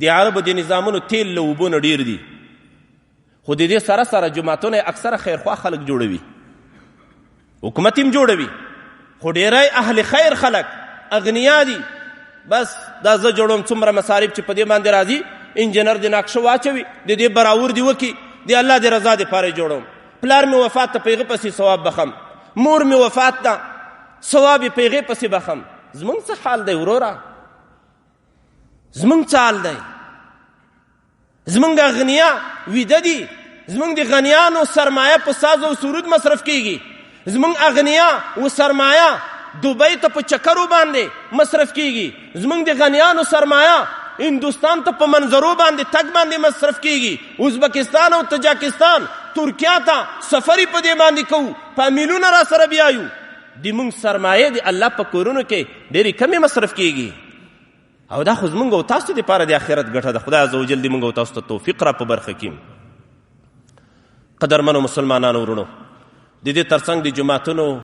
د عربو د نظامونو تیل له اوبو نه ډیر دي، خو د دې سره سره جوماتونه اکثره خیرخواه خلک جوړوي، حکومت هم جوړوي، خو ډیری اهل خیر خلک اغنیا دي. بس دا زه جوړوم، څومره مصارف چې په دې باندې راځي، انجنیر دې نقشه واچوي، د دې براور دې وکړي، د الله د رضا دپاره یې جوړوم. پلار مې وفات ته په هغه پسې ثواب بخم، مور مې وفات ده ثواب یې په هغې پسې بخم. زمونږ څه حال دی وروره؟ زمونږ څه حال دی؟ زمونږ اغنیا ویده دي، زمونږ د غنیانو سرمایه په ساز او سرود مصرف کیږي، زمونږ اغنیا و سرمایه دوبۍ ته په چکرو باندې مصرف کیږي، زمونږ د غنیانو سرمایه هندوستان ته په منظرو باندې تګ باندې مصرف کیږي، ازبکستان او تاجکستان ترکیا ته سفرې په دې باندې کوو، فامیلونه را سره بیایو. د مونږ سرمایه د الله په کورونو کې ډېرې کمې مصرف کیږي. او دا خو زمونږ او تاسو دپاره د آخرت ګټه ده. خدای عز وجل دې مونږ او تاسو ته توفیق را په برخه کړي. قدرمنو مسلمانانو وروڼو، د دې ترڅنګ د جوماتونو